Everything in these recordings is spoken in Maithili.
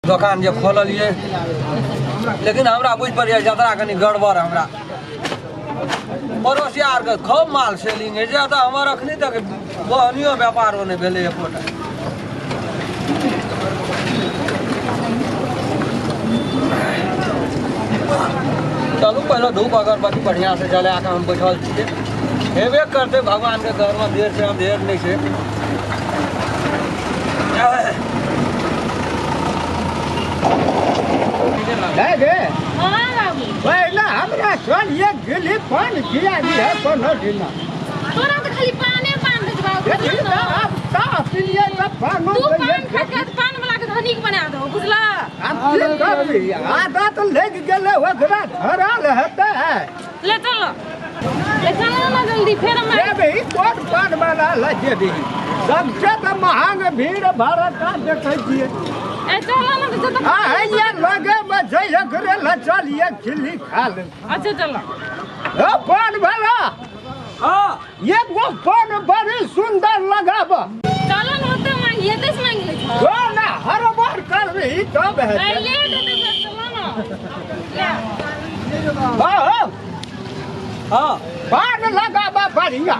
दोकान जे खोललियै, लेकिन हमरा बुझि पड़ैए जतरा कनि गड़बड़। हमरा पड़ोसिया आरके खूब माल सेलिंग होइ छै, तऽ हमर अखनी तक बहनियो व्यापारो नहि भेलै एकोटा। चलू, पहिले धूप अगरबत्ती बढ़िआँसँ जला कऽ हम बैठल छियै। हेबे करतै भगवानके घरमे, देर छै अन्धेर नहि छै। रे। हाँ बाबू। पहिले हमरा चल एक गिली पान खिया दिहे कोनो दिना। तोरा तऽ खाली पाने पान दै छै बाबू। देखी बुझल तऽ ने? आब चाह पिलियै तऽ पानो तू दैये। पान खा के पान वाला के धनिक बना दो, बुझला? आब की करबी, आदत लागि गेलै, ओकरा धरल हेतै। ले चलो, ले चलो ना जल्दी, फेर हम जेबही कोन पान वाला लए जेबही? सबसे तऽ महग भीड़ भाड़का देखै छियै। ए चलो ना तऽ चलो। आ हैया लगे मे छै, एकरे लए चलिए, खिल्ली खा ले। अच्छा चलो। ओ पान वाला। हाँ। एगो पान बड़ी सुंदर लगाब। चलो ना, होते मांग ये से मांग ले छो। जो ना हर बार करबही तब ए हेतै। लेट हेतै फेर, चलो ना ले। हाँ हाँ। हाँ। पान लगाब बढ़िया।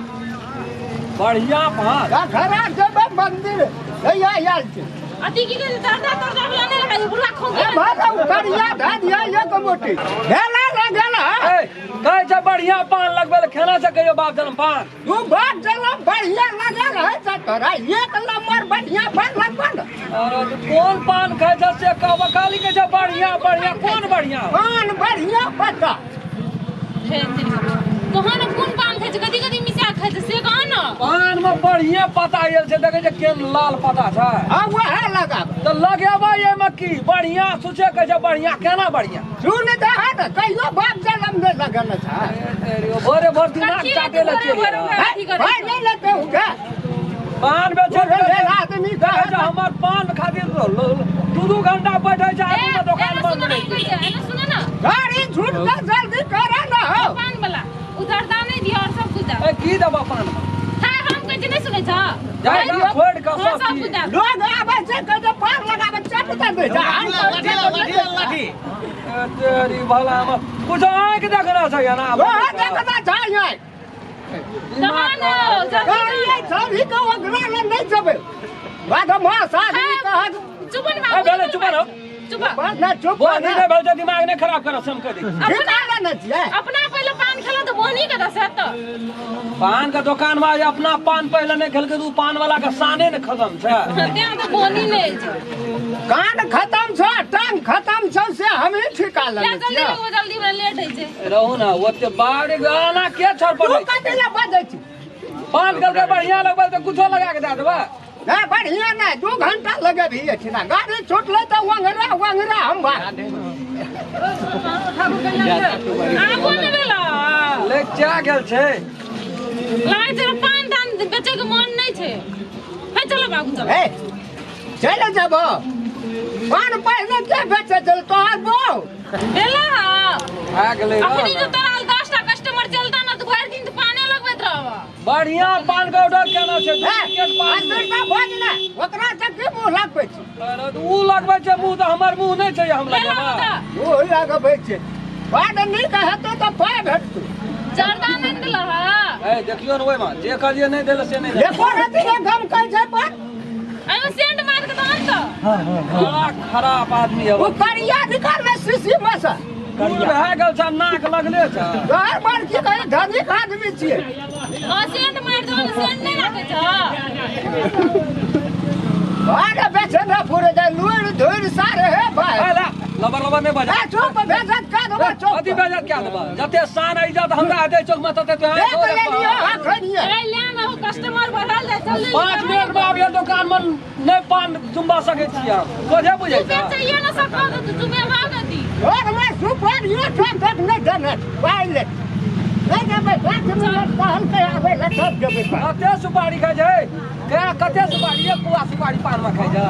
बढ़िया पान। घरा जेबै मंदिर हैया आयल छै। अथी की कहै छै, दर्दा तर्दा वाला नहि लगाइ, बुढ़ा खोंखी। ए भाई, बढ़िया धऽ दिया एक मोटी भेला लगल है। ए, कहै छै बढ़िया पान लगबै लए, खेना छै कहियो बाप जनम पान? तू बाप जनम बढ़िया लगल है तऽ तोरा एक नंबर बढ़िया पान लगबऽ ने। अरे तू कोन पान खाइ छै से कहब, खाली कहै छै बढ़िया बढ़िया, कोन बढ़िया? पान बढ़िया पता। कहाँ ने कोन पान खाइ छै, कथी कथी मिसा खाइ छै से कहाँ ने। पान में बढ़िया पता आयल छै, देखै छै केहन लाल पता छै। हाँ, वएह लगाब। तऽ लगेबै एहिमे की बढ़िया? सोचे कहै छै बढ़िया, केना बढ़िया? सुन दे है ने, कहियो बाप जनम नहि लगल छै। भोरे भोर दिमाग कथी चाटे लए भोरे चलि भोरे गेल। अथी करै भाय छै। नहि लेते उठे। पान बेचै भोरे भेल आदमी देखै छै हमर पान खातिर दू दू घंटा बैठे छै ए, आगूमे, दोकान एना बंद सुनो रहै ने, छै। कहै छै, एना सुनो ना। गाड़ी छूट के जल्दी करे ना हो। पान वाला उधर दा नहीं दिया और सब कुछ दा। ए, की देबऽ पान मे? हाँ, हम कहै छी, नहि सुनै छ? जाय ना छोड़ि कऽ हाँ, सब सब चीज। कुछ दा। लोग आबै छै, कहै छै पान लगाबै, चट दे दै छै। हम कहै छियै तऽ नहि दै छै। ए, तेरी भला मे कुछ आँखि देखना छै ना। ओहो देखना चाहिए। तहन जल्दी। गाड़ी छौड़ी के ओकरा लग नहि जेबै। बदमाश आदमी कहत। चुप ने ए, बाबू। भेलै, चुप रहो। चुप। बात नहि, चुप। बोनी नहि भेल छै, दिमाग नहि खराब करऽ, सम कऽ दै। ठिका लेने छियै। अपना पहिले पान खेला तऽ बोनी के दस तऽ। पान के दोकान में अपना पान पहिले नहि खेलकै तऽ उ पान वाला के शाने ने खत्म छै। तें तऽ बोनी नहि छै। कान खत्म छौ, टांग खत्म छौ, से हमही ठिका ले लेने जल्दी छियै। लगबो, जल्दी, हमरा लेट होइ छै। रहू ने ओते बाहर आना के छड़ तू पर। कथी लए बजै छी? पान कहलकै बढ़िया लगबै तऽ कुछो लगा के दए देबै। नहि, बढ़िया नहि, 2 घंटा लगेबही एठिना। गाड़ी छूटलै तऽ वंगरा वंगरा हम भाग। आबो नहि भेल। ले चा गेल छै। लागै छै पान तान बेचै के मन नहि छै। हे चलो बाबू, चलो। ए, चलि जेबो। पान पहिने के बेचै छल तोहर बहू? भेला। भए गेलै। अखनी जो तोरा 10 टा कस्टमर चलता ना तऽ भरि दिन तऽ पाने लगबैत रहब। बढ़िया पान के ऑर्डर केना छै? ए, डुप्लीकेट पान। असुरता भोज ने, ओकरा से की मुँह लगबै छी? अरे तऽ उ लगबै छै मुँह तऽ हमर मुँह नहि छै हम भेला लगेबै। तऽ मुँह लगबै छै। पान नीक हेतौ तऽ पाइ भेटतौ। जर्दा नहि ने देलह। ए, देखियौ ने, ओहिमे जे कहलियै नहि देले से नहि देले। एको रति ने गम कहै छै पान। एहिमे सेंट मारि के तहन तऽ बड़ा खराब आदमी है। ओ करिया निकालने शीशी मे से। दूर भए गेल छै, नाक लगले छै। तोहर मन की कहै, धनिक आदमी छियै। हाँ, सेंट मारि दहो ने, सेंट नहि राखै छ। अरे बेचे ना पूरे जाय लुइर धुइर सारे हे भाई। ए, ला, लबर लबर नहि बजा। ए चुप, बेजत का देबो, चुप। अति बेजत क्या देबा? जते शान इज्जत हमरा हेतै चौक में तते तो। देख लेलियो अखनिये। ए ले ना, कस्टमर बढ़ल जाय, जल्दी। 5 मिनट में आबियो दोकान में, नहि पान जुम्बा सकै छियै हम, सोझे बुझै तू छै। बेचैये ना सकबो तऽ तू जुमेबा कथी? घर में सुपारियो ठोक ठोक नहि देने पाइ ले नहि देबै। 5 मिनट कहलकै आबै लए तब देबै पाइ। कते सुपारी खाइ छै? कै कते सुपारी? एक पुआ सुपारी पान में खाइ छै।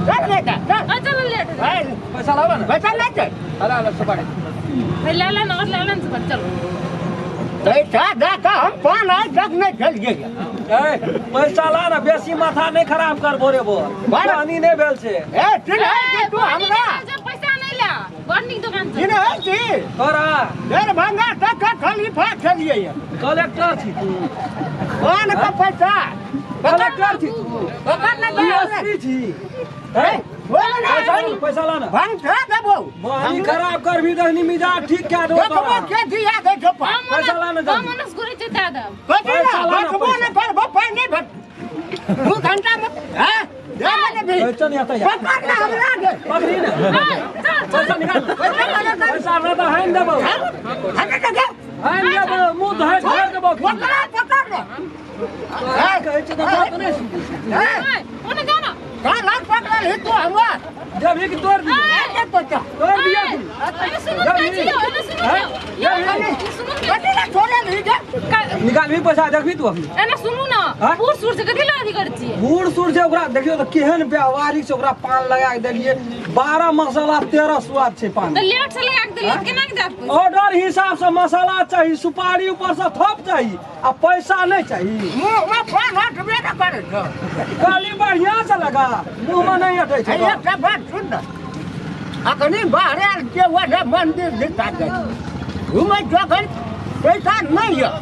चल बेटा, चल। आ चल, लेट हो पाइ पैसा लाबऽ ने। पैसा नहि छै। अला अला सुपारी। जाय। ले ले ना, ले ले ना, चल। पैसा दऽ कऽ हम पान आइ तक नहि खेलियै। ए, पैसा ला ना, बेसी माथा नहीं खराब कर भोरे भोर। बड़- पानी नहीं भेल छै। ए चिन्है छी तू तोरा दरभंगा तक के खलीफा छलियै ये। कलेक्टर छी तू। पान के पैसा कलेक्टर छी तू। ओकर ने दे हमरा। डीएसपी छी। है बोल ना। पैसा पैसा ला ना। भंग खा देबो। बहनी खराब कर भी दहनी मिजाज ठीक कए देबो देखबो तोरा। के दिया दे छौ पाइ। हम पैसा ला ना हम जल्दी। ओनस घुरै छै दए देब। कथी पैसा ला ला ना, देखबो पैसा। ने करबो पाइ नहि भेट 2 घंटा में हैं दे मने भी। चल यहाँ तैयार। पकड़ ना हमरा के। पकड़ी ना। ए, चल चल। पैसा निकाल। पैसा लगा कर। पैसा ना तो हानि देबो। हटे देबो। हानि देबो मुँह धरि धरि देबो। पकड़ पकड़ ना। तोरा कहै छै तऽ बात नहि सुनै छै। हैं ए, ओने जा ना। का लाख पकड़ल ही तू हमरा। जब एक तोड़ दियो। दे पैसा। तोड़ दिया ए, तू। एने सुनू कहै छी यौ, एने सुनू हैं? यौ। यौ, एने सुनू ने। कथी ला छोड़ल ही गे। निकाल भी पैसा देखबी तू अभी। एने सुनू ना। हाँ? बूढ़ सूढ़ से कथी ला अथी करै छियै? बूढ़ सूढ़ छै ओकरा देखियौ तऽ केहन व्यावहारिक छै ओकरा पान लगा के देलियै 12 मसाला 13 स्वाद छै पान। तऽ लेट से लगा के देलियै केना के जात पैसा? ऑर्डर हिसाब से मसाला चाही, सुपारी ऊपर से थोप चाही आ पैसा नहीं चाही। मुँह में पान हटबे न करै छौ। कहली बढ़िया से लगा मुँह में नहीं हटै छै। हे एकटा बात सुन न। अखनी बाहर आयल के ओहे मंदिर दिशा जाइ घुमै जखन पैसा नहि यऽ।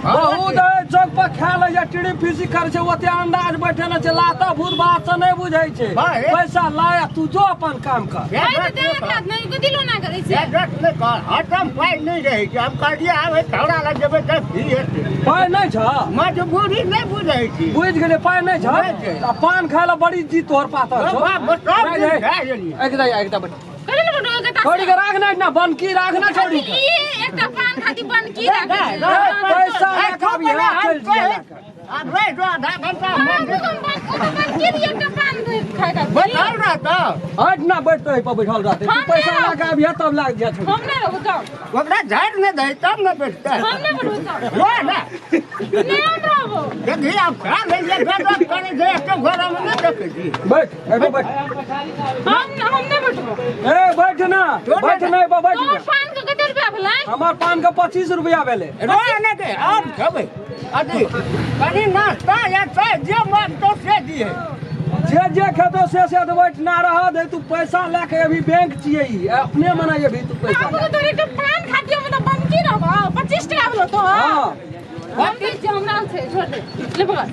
बहुत है, चौक पर खा लै छै टीड़ी फीसी करै छै ओते अंदाज बैठल छै लाता भूत बात से नहीं बुझै छै। बाहरे। पैसा लाय आ तू जो अपन काम कर। आइ तऽ देलक लात नहि, कथी ला ना करै छियै? नहि कर हरदम पाइ नहि रहै छै। हम कहलियै आब एहि छौड़ा लग जेबै तऽ की हेतै। पाइ नहि छ। मजबूरी नहि बुझै छी। बुझि गेलियै पाइ नहि छ। नहि छै। आ पान खाय लए बड़ी जी तोहर पातर छौ। बाप, सब दिन भए गेलियै। एक दा एक दा बैठ। कथी ला बटुआ के ताक? छोड़ी के राख ना बनकी राख ना छोड़ी के। ई एकटा पान खातिर बनकी राखै छै। पैसा लए के अभी हाथ चलि जिया लए के। आब रहि जो आधा घंटा हाँ, मंदिर हम बनकी दियै एकटा पान खाय खातिर। बैठल रहतौ। हट ना बैठ तो पर बैठल रहतै। तू हम पैसा नहि लए के अभी तब लाग जिया छोड़ी। हम नहि रहबो जाउ। ओकरा झाड़ि नहि दही तब ने बैठतै। हम नहि बैठबो जाउ। लो ने। नहि हम रहबो। देखी आब खा लेलियै गदगद करै छै एकटा घरमे नहि देखै छी। बैठ एगो बैठ। हम नहि बैठबो। ए बैठ ना बैठ ना एहि पर बैठ तोहर ना। पान के कते रुपया भेलै? हमर पान के 25 रुपया भेलै। रो ने के आब खेबै। अथी कनि नाश्ता या चाय जे मांगतो से दिहे। जे जे खेतो से से बैठ ना रह दे। तू पैसा लए के अभी बैंक छियै ई अपने मना अभी तू पैसा बाबू लए। के तोर एकटा पान खातिर हम तऽ बनकी रहबो। 25 टका भेलौ तोहर। हाँ हम दै छियौ, हमरा छै, छोड़ दे। ले पकड़।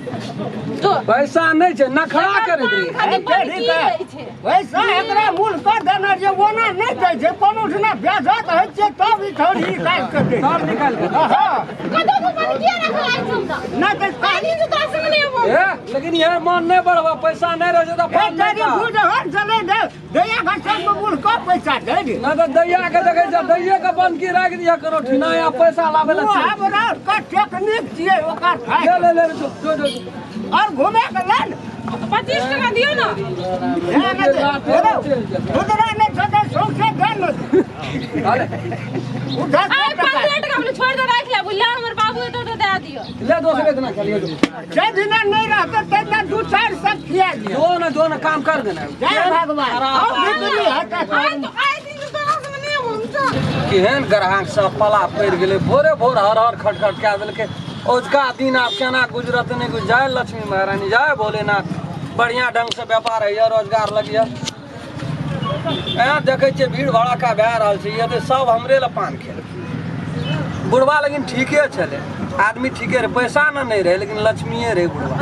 जो। पैसा नहीं छै नखरा करैत रही। खाली बनकी रहै छै। पैसा एकरा मूल कर देना जे ओना नहि दै छै कोनो दिना बेजत होइ छै तब ई छौड़ी निकालि कऽ दै छै। तब निकालि के दे। हँ कतौ तू बनकी राखल आइ छौ हमरा। नहि तऽ आइ दिन से तोरा संग नहि अयबो। ए लेकिन ये मन नहीं बढ़वा पैसा नहीं रहे छै तऽ पान नहीं तेरी खा। बुझ हर चलै दे दैया के सब मूल कऽ पैसा दे दे। ना तऽ दैया के देखै छै दैये के बनकी राखि दिया करो ठिना या पैसा लाबै लए ओ चलि। हमरा के टेक्निक छियै ओकर खाय ले ले ले जो जो जो जो। और घुमे के ले ने। 25 टका दियौ ना। खुदरा नहि छै तऽ सौंसे दे ने। अरे उठा आइ 15 टका भेलै, छोड़ि दे राखि ले बुझलियै हमर बाबू एतौ तऽ दए दियौ। ले दोसरे दिना खेलियो जो। जे दिना नहि रहतै तै दिना 2-4 सब खिया दियौ। जो ना काम कर देना। जय भगवान। खराब। हम बिक्री हेतै। आइ तो आइ दिन से तोरा संग नहि अयबो हम चल। केहन ग्राहक सब पला पड़ि गेलै भोरे भोर हर हर खटखट कए देलकै। ओजका दिन आब केना गुजरत नहि गुजर। जय लक्ष्मी महारानी जय भोलेनाथ। बढ़िया ढंग से व्यापार होइए रोजगार लगिए। देखै छियै भीड़ भड़ाका भए रहल छै। ये तऽ सब हमरे लए पान खेलकै। बुढ़वा लेकिन ठीके छलै आदमी ठीके रहै पैसा ने नहि रहै लेकिन लक्ष्मीए रहै बुढ़वा।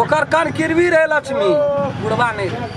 ओकर कन किरबी रहै लक्ष्मी बुढ़वा नहि रहै।